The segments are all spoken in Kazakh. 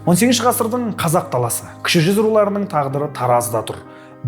18 ғасырдың қазақ даласы. Кіші жүз руларының тағдыры таразыда тұр.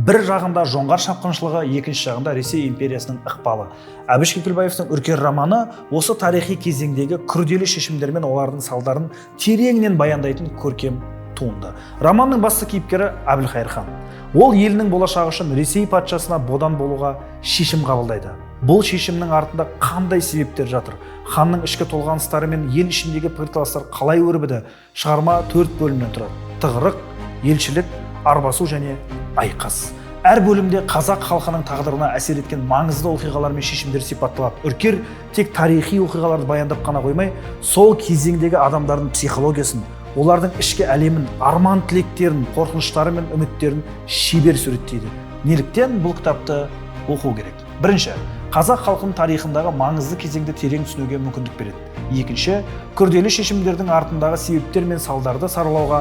Бір жағында жоңғар шапқыншылығы, екінші жағында Ресей империясының ықпалы. Әбіш Кекілбаевтың «Үркер» романы осы тарихи кезеңдегі күрделі шешімдер мен олардың салдарын тереңінен баяндайтын көркем туынды. Романның басты кейіпкері Әбілхайыр хан. Ол елінің болашағы үшін Ресей патшасына бодан болуға шешім қабылдайды. Бұл шешімнің артында қандай себептер жатыр? Ханның ішкі толғаныстары мен ел ішіндегі пікірталастар қалай өрбіді? Шығарма төрт бөлімнен тұрады: тығырық, елшілік, арбасу және айқас. Әр бөлімде қазақ халқының тағдырына әсер еткен маңызды оқиғалар мен шешімдер сипатталады. «Үркер» тек тарихи оқиғаларды баяндап қана қоймай, сол кезеңдегі адамдардың психологиясын, олардың ішкі әлемін, арман тілектерін, қорқыныштары мен үміттерін шебер суреттейді. Неліктен бұл кітапты оқу керек? Бірінші, қазақ халқының тарихындағы маңызды кезеңді терең түсінуге мүмкіндік береді. Екінші, күрделі шешімдердің артындағы себептер мен салдарды саралауға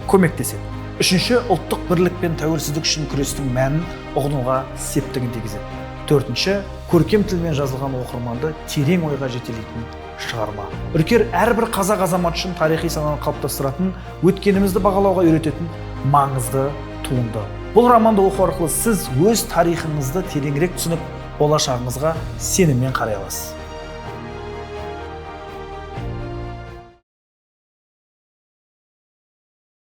көмектеседі. Үшінші, ұлттық бірлік пен тәуелсіздік үшін күрестің мәнін ұғынуға септігін тигізеді. Төртінші, көркем тілмен жазылған, оқырманды терең ойға жетелейтін шығарма. «Үркер» әрбір қазақ азаматы үшін тарихи сананы қалыптастыратын, өткенімізді бағалауға үйрететін маңызды туынды. Бұл романды оқу арқылы сіз өз тарихыңызды тереңірек түсініп, болашағыңызға сеніммен қарай аласыз.